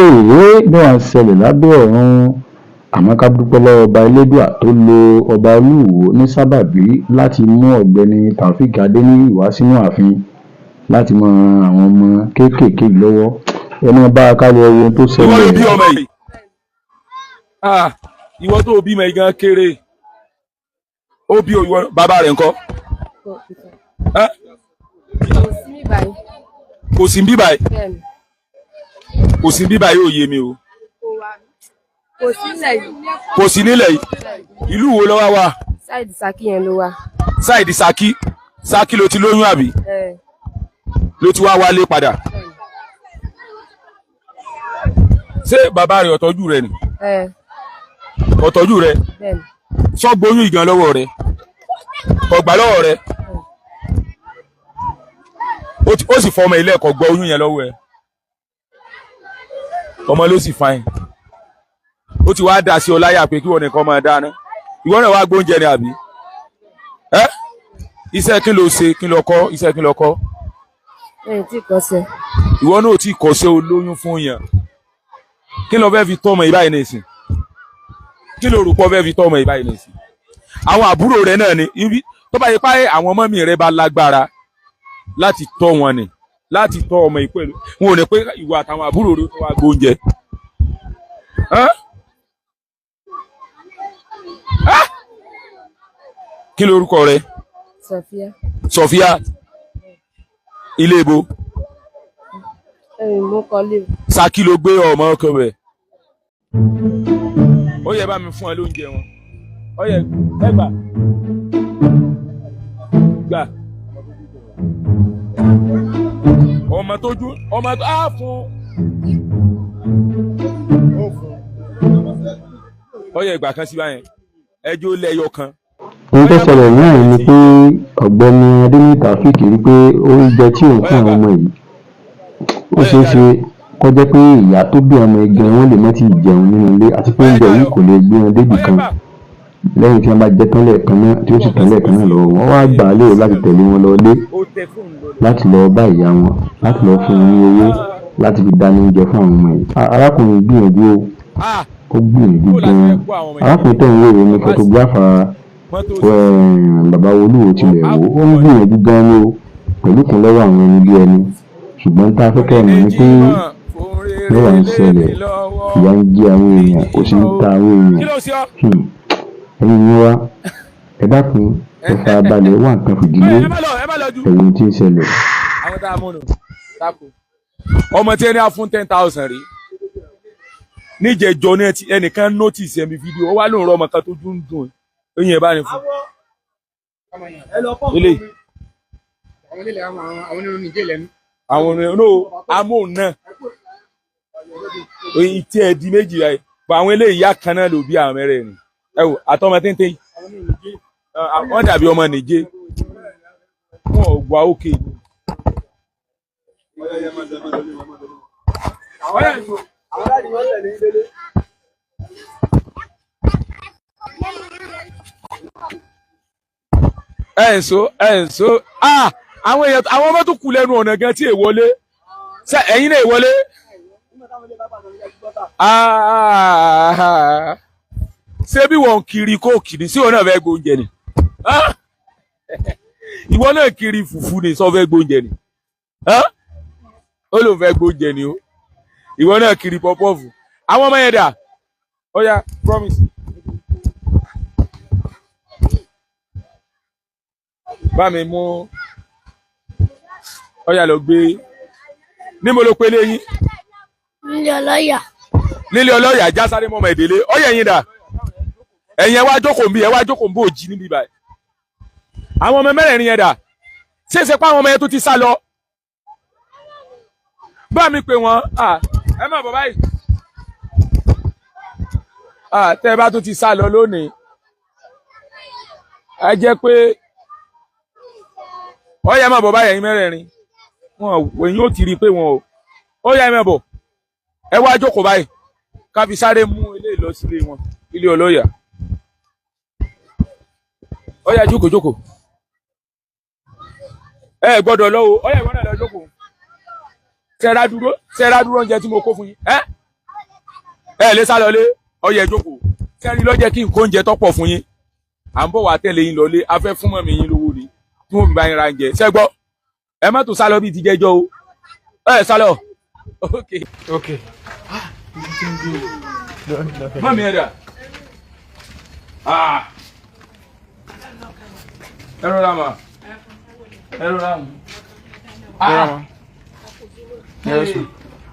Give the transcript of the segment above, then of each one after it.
Èèyàn bí wọ́n ṣẹlẹ̀ lábẹ́ ọ̀run. Àmọ́ ká dúpẹ́ lọ́wọ́ ọba elédùà tó lo ọba Olúwo ní sábàbí láti mú ọ̀gbẹ́ni Taofeek Adéníyì wá sínú ààfin láti máa ran àwọn ọmọ kéékèèké yìí lọ́wọ́. Ẹ máa bá a ká lọ wo ohun tó Ìwọ ló ṣẹlẹ̀. bí ọmọ yìí. Ah, ìwọ tó bímọ yìí gan kéré. Ó bí ìwọ, bàbá rẹ̀ ńkọ́? Ẹ́? Kò sí ní báyìí. Kò sí bí báyìí? Bẹ́ẹ̀ni. Kò sí bí báyìí, ò yé mi o. Kò wá, kò sí nílẹ̀ yìí. Kò sí nílẹ̀ yìí. Ìlú wo ló wá wà? Side Ṣakí yẹn ló wà. Side Ṣakí. Ṣakí ló ti lóyún, àbí? Ẹ. Ló ti wá wálé padà? Bẹ́ẹ̀ni. Ṣé bàbá rẹ̀ ọ̀tọ́jú rẹ̀ ni? Ẹ. Ọ̀tọ́jú rẹ̀? Bẹ́ẹ̀ni. Sọ́gbóyún ìgàn lọ́wọ́ rẹ̀, ọgbà lọ́wọ́ rẹ̀, ó sì fọmọ ilé ẹ̀kọ́ gbọ́ oyún yẹn lọ́wọ́ ẹ̀. Ọmọ ló sì fain. Ó ti wá dà sí ọ láyà pé kí wọn nìkan máa dáná. Ìwọ náà wá gbóúnjẹ ni, àbí? Ẹ iṣẹ́ kí ló ṣe? Kí ló kọ́? Iṣẹ́ kí ló kọ́? Ẹ̀yìn tí kò ṣe. Ìwọ náà ò tí ì kọ́ṣẹ́, olóyún fún yàn. Kí ló fẹ́ fi tọ́ ọmọ yìí báyìí nìsín? Kí ló rò pọ̀ fẹ́ fi tọ́ ọmọ yìí báyìí nìsín? Àwọn àbúrò rẹ náà ni. Ibi tó bá yẹ pé àwọn ọmọ mi rẹ bá lágbára láti tọ́ wọn ni, láti tọ́ ọmọ yìí pẹ̀lú wọn, ò ní pé ìwọ àtàwọn àbúrò rẹ tó wá gbóúnjẹ. Hán? Hán? Kí lorúkọ rẹ? Sọfíà. Sọfíà, ilé ibo? Ẹ̀yìn mú kọ́lé. Ṣakí ló gbé ọmọ ọkọ rẹ. Ó yẹ bá mi fún ẹ lóúnjẹ wọn. Ó yẹ ẹ gbà gbà. Ọmọ tó ju ọmọ tó á fún. Ó yẹ ìgbà kan sí báyẹn, ẹjọ́ lẹ́yọ kan. Ohun tó ṣẹlẹ̀ náà ni pé ọ̀gbẹ́ni Adéníyì Taofeek rí pé oúnjẹ tí òun fún àwọn ọmọ yìí, ó ṣeé ṣe kó jẹ́ pé ìyá tó bí ọmọ yìí gan wọ́n lè má tíì jẹun nínú ilé, àti pé oúnjẹ yìí kò lè gbé wọn débì kan lẹ́yìn tí wọ́n bá jẹ tán lẹ́ẹ̀kan náà, tí ó sì tán lẹ́ẹ̀kan náà lọ́wọ́ wọn. Wá gbà á lérò láti tẹ̀lé wọn lọ ilé láti lọ bá ìyá wọn, láti lọ fún wọn ní owó láti fi dáná oúnjẹ fún àwọn ọmọ yìí. Arákùnrin gbìyànjú o, ó gbìyànjú gan-an. Arákùnrin tó ń wò ó ní photographer bàbá Olúwo tilẹ̀ wò ó, ń gbìyànjú gan-an ni o, pẹ̀lú ìkúnlọ́wọ́ àwọn ẹni bí ẹni. Ṣùgbọ́n tá a fẹ́ kẹ́ ẹ mọ̀ ni pé mẹ́wàá ń ṣẹlẹ̀, ìyà ń jẹ àwọn èèyàn, ó sì ń ta àwọn èèyàn. Kí ló ṣe ọ́? Ẹ̀yin ni wá, ẹ dákun, ẹ farabalẹ̀ wá nǹkan fìdílé. Ẹ má lọ, ẹ má lọ jù. Ẹ̀wọ̀n tí ń ṣẹlẹ̀. Àwọn tá a mú nù tako ọmọ tí ẹni á fún 10,000 rí níjẹjọ ní ẹnìkan notice ẹ̀mí fídíò, ó wá lóun rọ ọmọ kan tó dún dùn eyín ẹ bá ní fún eléyìí. Àwọn ilé àwọn onírúurú nìjẹ́ lẹ́nu. Àwọn onírúurú no amóhùn náà, eyín tí ẹ di méjì rẹ bọ. Àwọn eléyìí, ìyá kan náà ló bí àwọn mẹ́rẹ̀ẹ̀rin. Ẹ wò àtọmọ téńté yìí, wọ́n dàbí ọmọ nìjẹ́, wọn ò gbà ókè. Ẹ ń so, ẹ ń so. Ah, àwọn èèyàn, àwọn ọmọ tó kù lẹ́nu ọ̀nà gan tí èwọlé ṣe, ẹ̀yin náà èwọlé. Ah, ṣé bí wọ́n kiri kóòkì ni sí, wọn náà fẹ́ gbóúnjẹ ni? Ah, ìwọ náà kiri fùfú ni, sọ fẹ́ gbóúnjẹ ni? Ah, ó lóun fẹ́ gbóúnjẹ ni o. Ìwọ náà kiri pọpọ́ọ̀fù. Àwọn ọmọ yẹn dà? Ó yá, promise. Bá mi mú. Ó yá, lọ gbé. Níbo ló pélé yín? Nílé ọlọ́yà. Nílé ọlọ́yà. Já sáré mọ́ ọmọ ìdílé. Ọyẹ yín dà? Ẹ̀yin ẹ wá jókòó nbí, ẹ wá jókòó nbí òjì níbí báyìí. Àwọn ọmọ mẹ́rẹ̀ẹ̀rin yẹn dà? Ṣéṣe pé àwọn ọmọ yẹn tó ti sá lọ? Bá mi pè wọ́n. Ẹ má bọ̀ báyìí. Tẹ́ ẹ bá tún ti sá lọ lónìí, ẹ jẹ́ pé ọyẹ má bọ̀ báyìí. Ẹ̀yin mẹ́rẹ̀ẹ̀rin wọn ò, ẹ̀yin ó ti rí i pé wọn ò. Ó yá, ẹ má bọ̀, ẹ wá jókòó báyìí, ká fi sáré mú eléyìí lọ sílé wọn, ilé ọlọ́yà. Ó yá, jókòó, jókòó. Ẹ gbọ́dọ̀ lọ o. Ó yá, ìwọ náà lọ jókòó. Sẹ́ra dúró, sẹ́ra dúró. Oúnjẹ tí mo kó fún yín ẹ. Ẹ lè sá lọlé, ọyẹ jókòó. Sẹ́rí lọ́jẹ́ kí n kó oúnjẹ tọ́pọ̀ fún yín. À ń bọ̀ wá tẹ̀lé yín lọlé, a fẹ́ fún mọ́mí yín lówó ni tí wọ́n fi bá yín ra oúnjẹ. Ṣé gbọ́? Ẹ má tún sá lọ bíi ti jẹ́jọ́ o. Ẹ sá lọ. Ok. Ok. Mọ́mí ẹ̀ dà. Ah. Ẹ rọra mà. Ẹ rọra mà. Ah. Yes,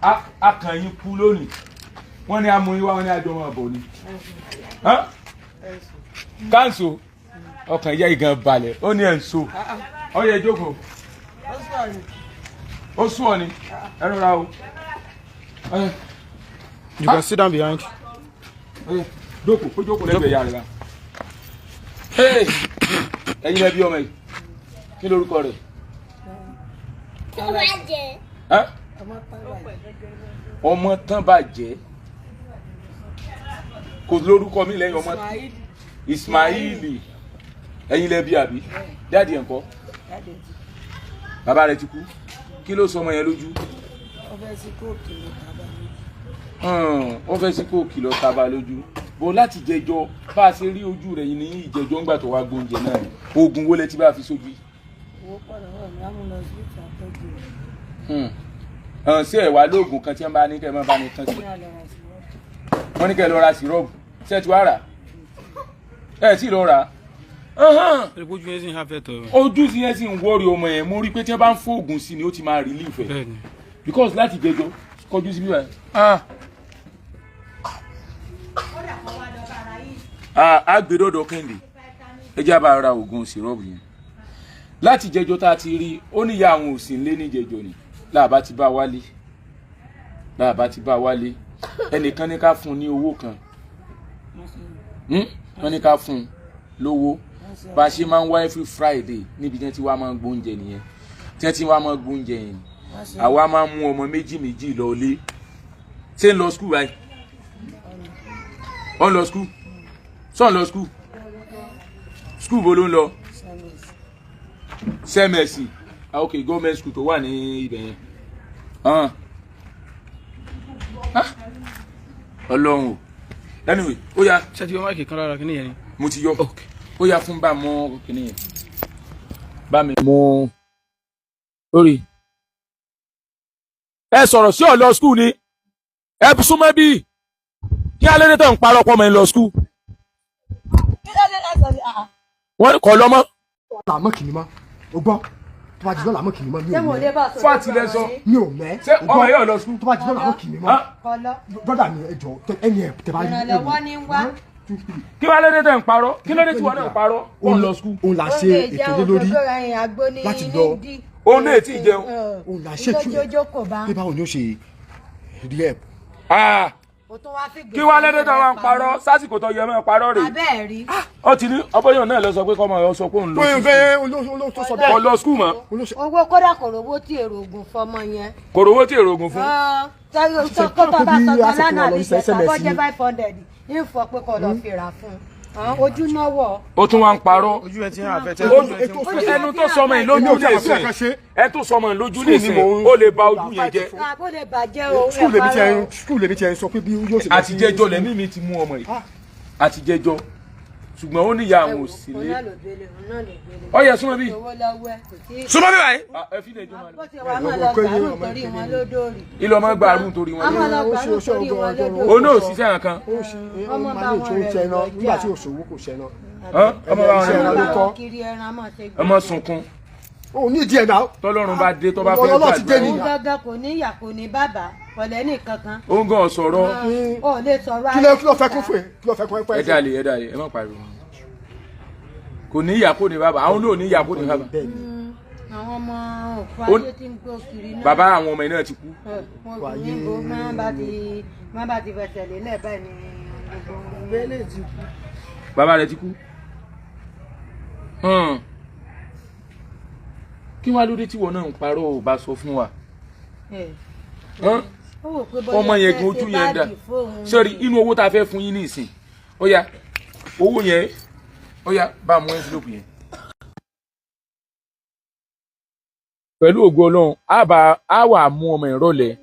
ma. A kàn yín kú lónìí. Wọ́n ní amú yín wá, wọ́n ní àjọ máa bọ̀ ni. Hán? Káńsù ọkàn ìyá ìgan balẹ̀, ó ní ẹ̀ ń so. Ó yẹ jókòó. Ó sún ọ ni. Ẹ rọra o. Ẹ You can sit down behind. ẹ jókòó, kó jókòó lẹ́gbẹ̀ẹ́ ìyá rẹ̀ la. Hey! Ẹ̀yin lẹ bí ọmọ yìí. Kí lorúkọ rẹ̀? Hán? Ọmọ tán bàjẹ́. Kò lórúkọ mi lẹ́yìn ọmọ Ismaili. Ẹ̀yin lẹ bí àbí? Daddy ẹ̀ ńkọ́? Bàbá rẹ̀ ti kú. Kí ló sọ ọmọ yẹn lójú? Ó fẹ́ sí kóòkì lọ taba lójú. Bó láti jẹjọ bá a ṣe rí ojú rẹ̀ yìí ní ìjẹjọ́ ńgbà tó wá gbóúnjẹ náà ni. Oògùn wo lẹ ti bá a fi sójú yìí? Hàn sí ẹ̀wà lóògùn kan tí wọ́n bá ní kẹ́ ẹ má bá ní tán sí. Wọ́n ní kẹ́ ẹ lọ ra sírọ́ọ̀bù. Ṣé ẹ ti wá rà? Ẹ tí ì lọ rà á. Ojú yẹn sì ń hafẹ́ tọ̀. Ojú ti yẹn sì ń wọ́ọ̀rì ọmọ yẹn. Mo rí i pé tí wọ́n bá ń fóògùn sí ni ó ti máa relief ẹ̀. Bẹ́ẹ̀ni. Because láti jẹjọ kọjú sí bíbá. Ah. Ah, a gbé dọ́dọ̀ Kẹ́hìndé. Ẹ jẹ́ àbá ra oògùn sírọ́ọ̀bù yẹn. Láti jẹjọ tá a ti rí, ó ní ìyá àwọn òsì ńlé ní jẹjọ ni. Láàbá ti bá wálé. Láàbá ti bá wálé. Ẹnìkan ní ká fún un ní owó kan. Wọ́n ní ká fún un lówó. Bá a ṣe máa ń wá every Friday níbi tí wọ́n ti wá máa ń gbóúnjẹ nìyẹn. Tí wọ́n ti wá máa ń gbóúnjẹ yẹn ni. Àwa máa ń mú ọmọ méjì méjì lọ ilé. Ṣé ń lọ school báyìí? Ó ń lọ school? Ṣé ń lọ school? School wo ló ń lọ? CMS. Ah, ok, government school tó wà ní ibẹ̀ yẹn. Ah. Ah. Ọlọ́run o. Anyway, ó yá. Ṣé ti yọ mic kan lára kíní yẹn ni? Mo ti yọ. Ó yá, fún bá mọ kíní yẹn. Bá mi mú lórí. Ẹ sọ̀rọ̀ sí ọ̀lọ́ school ni. Ẹ súnmọ́ bí. Kí alẹ́ ní tó ń parọ́ pọ́ mọ́ ẹ lọ school. Wọ́n kọ́ lọ́mọ́. Làmọ́ kìíní mọ́ o gbọ́, tó bá di lọ́la mọ́ kìíní mọ́, mi ò mẹ́. Fún àtìlẹ́ sọ. Mi ò mẹ́. Ṣé ọmọ yóò lọ school? Tó bá di lọ́la mọ́ kìíní mọ́, brother mi, ẹ jọ, ẹni ẹ tẹ bá rí. Ìrànlọ́wọ́ ní wá. One, two, three. Kí wàá lédè tẹ̀ ń parọ́? Kí ló dé tí wọ́n náà ń parọ́? Ó ń lọ school. Òun là ṣe ètò lé lórí láti lọ. Òun náà tí ì jẹun. Òun là ṣètò Ìjọjọ́ kò bá. Pé báwo ni ó ṣe rí ẹ̀. Ah. O tún wá fi Kí wàá lédè tó wà ń parọ́? Sásìkò tó yẹ mọ́ parọ́ rèé. Abẹ́ rí. Ó ti ní ọbọ̀yàn náà lọ sọ pé kọ́mọ ọ sọ pé òun lọ Pé sí fẹ́ olóòtú sọ kò bẹ́ẹ̀. lọ school mọ́. Owó kódà kò rówó tí èrò ògùn fọmọ yẹn. Kò rówó tí èrò oògùn fún. Kó tó bá bí sọ àsìkò lánàá wọn lọ àbí sí ìjẹta SMS bọ́jẹ́ ni. 500 ń fọ pé kó lọ fi rà fún un. Ojú náwọ̀. Ó tún wá ń parọ́. Ojú yẹn ti ń hafẹ́ tẹ́. Ẹnu tó sọmọ yìí lójú Èmi ò ní tí a ìsìn kan ṣe. Ẹ tó sọmọ yìí lójú ní School ni ìsìn mò ń- ó lè ba ojú yẹn jẹ́. Àbó lè bàjẹ́ o. School lèmi tiẹ̀ ń school lèmi tiẹ̀ ń sọ pé bí yóò ṣe lọ Àti sí- jẹjọ lẹ́mí mi ti mú ọmọ yìí. Àti jẹjọ, ṣùgbọ́n ó níyà àwọn òsì Òun lé. náà ló gbélé, òun náà ló gbélé. Ó yẹ súnmọ́ bí. Owó lọ́wọ́ ẹ̀ kò tí ì. Súnmọ́ bí báyìí. Ẹ fi lè jọ máa lọ. Bó ti wà máa lọ gbàrú torí wọn lódòrì. Ilé ọmọ gba àrùn torí wọn A máa lọ lórí. gbàrú Ó ṣe- ó ṣe torí wọn ọgọ́- lódòrì. Òun náà ò ṣiṣẹ́ kankan. Ó ṣe ó Ọmọ bá máa ní wọn ìṣòro rẹ̀ ṣẹná lọ́jà. nígbà tí òṣòwò kò ṣẹná. Hán? Ọmọ bá wọn Iṣẹ́ rẹ̀ ẹran ló lórí. kọ́. Kiri ẹran máa ṣe gbé. Ọmọ sunkún. Òun ní ìdí ẹ̀ náà. Tọ́lọ́run bá dé tó bá fẹ́ Ọlọ́run ti dé gbàdúrà. ni. Òun gangan kò ní ìyá, kò ní bàbá, kò lẹ́nì kankan. Òun gan sọ̀rọ̀. Ó lè sọ̀rọ̀. Kí ló fẹ́ kún fún ẹ? Kí ló fẹ́ kún ẹ fún Ẹ ẹ? dàlè, ẹ dàlè, ẹ má pariwo. Kò ní ìyá, kò ní bàbá, àwọn náà ò ní ìyá, kò ní bàbá. Bẹ́ẹ̀ ni. Àwọn ọmọ òkú ayé tí ń gbó kiri náà. Bàbá àwọn ọmọ yìí náà ti kú. Wọn kò ní bó máa bá ti fẹsẹ̀ lélẹ̀ báyìí ni gbogbo wọn. Bàbá rẹ̀ ti kú. Kí wàá lóde tí wọn náà ń parọ́ ò bá sọ fún wa? Ẹ̀, Hàn? ó wò pé bóyá Ọmọ yẹn fẹ́ gan ojú ṣe yẹn dà báàgì fóun. Sọ́rí, inú owó tá a fẹ́ fún yín ní ìsìn, ó yá, owó yẹn, ó yá, bá a mú envelope yẹn. Pẹ̀lú ògo Ọlọ́run, á bá a wà mú ọmọ ìrọ̀lẹ́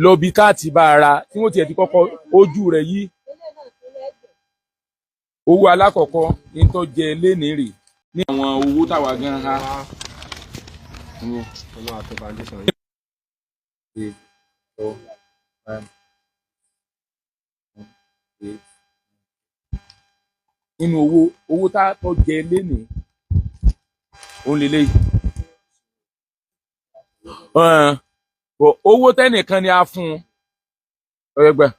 Lọ bí káàtì bá ara tí wọ́n tiẹ̀ ti kọ́kọ́ ojú rẹ̀ yí. Owó alákọ̀ọ́kọ́ ní tó jẹ lénìí rè ní àwọn owó táwa gan ha. Nínú owó tá tó jẹ lénìí òun lélẹ́yìí. Owó tẹ́nìkan ni a fún un, ọ̀rẹ́gbẹ́,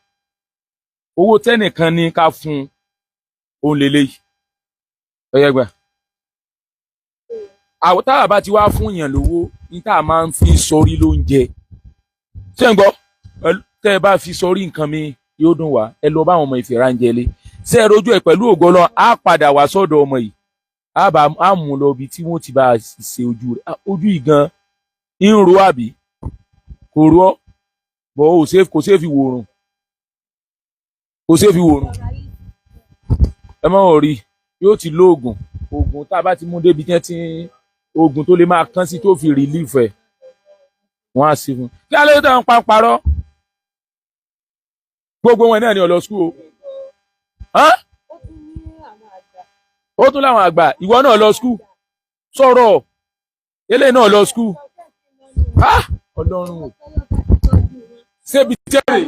owó tẹ́nìkan ni ká fún un, òun lélẹ́yìí, ọ̀rẹ́gbẹ́. Àwọn táwa bá ti wá fún yàn lówó ní tá a máa ń fi sọrí lóúnjẹ, ṣé ń gbọ́? Tẹ́ ẹ bá fi sọrí nǹkan mi yóò dùn wá. Ẹ lọ bá àwọn ọmọ ìfẹ́ ránjẹ lé ṣé ẹ rojú ẹ pẹ̀lú ògo Ọlọ́run, á padà wá sọ́dọ̀ ọmọ yìí, á bá á mú lọ ibi tí wọ́n ti bá a ṣe ojú rẹ̀. Ojú yìí gan ń ro àbí kò rọ bọ̀, ó ṣe kò ṣe fi wòrùn, kò ṣe fi wòrùn. Ẹ má rí, yóò ti lóògùn, oògùn tá a bá ti mú débi tí wọ́n ti oògùn tó lè máa kán sí tó fi relief ẹ̀, wọ́n á ṣe fún un. Kí alẹ́ tó ń pa parọ́ gbogbo wọn náà ni ọ̀lọ́ skul o. Ó tún láwọn àgbà, ìwọ náà lọ skul, sọ̀rọ̀ eléyìí náà lọ skul. Ọlọ́run o, ṣébi tẹ́rẹ̀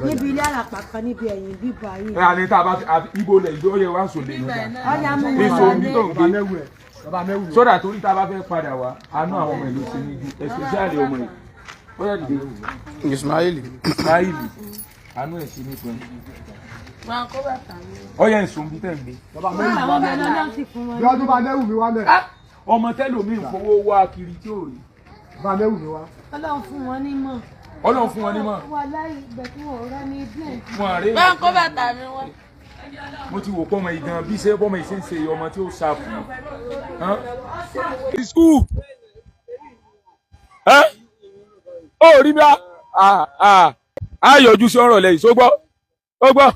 Níbi ilé àràpà kan níbi ẹ̀yìn bíbá yìí. Ẹ alẹ́ tá a bá ibo lẹ̀ ìjọ yẹ wá sọ lè nígbà Ọ̀yà mú wọn èso omi tó ń gbé Mẹ́wù ẹ̀ bàbá mẹ́wù mi. sódà, torí tá a bá fẹ́ padà wá, àánú àwọn ọmọ ìlú ṣe ní ju, especially ọmọ yìí, ó yẹ dìde. Ismail. Ismail, àánú ẹ̀ ṣe ní pẹ́, ó yẹ nsọ omi tẹ̀ ń gbé. Bàbá mẹ́wù mi wá Àwọn ọmọ mẹ́. náà sì fún wọn. Bí ọdún bá mẹ́wù mi wá mẹ́. Ọmọ tẹ́lómi ń fowó wá kiri tí ò rí. Bàbá mẹ́wù mi wá. Ọlọ́run fún wọn ní mọ̀. Ọlọ́run fún wọn ní mọ̀. Wà láì ìgbẹ́ tí wọ́n rọ́ ní bíẹ̀. Wọn àárẹ̀. Bá ń kó bàtà mi wá. Mo ti wò pọ́nmọ yìí gan bí ṣe pọ́nmọ yìí ṣe ń ṣe ọmọ tí ó ṣàfù. Skul ó rí bí a yọjú sí ọ̀rọ̀ lẹ́yìn, sógbọ́ ó gbọ́.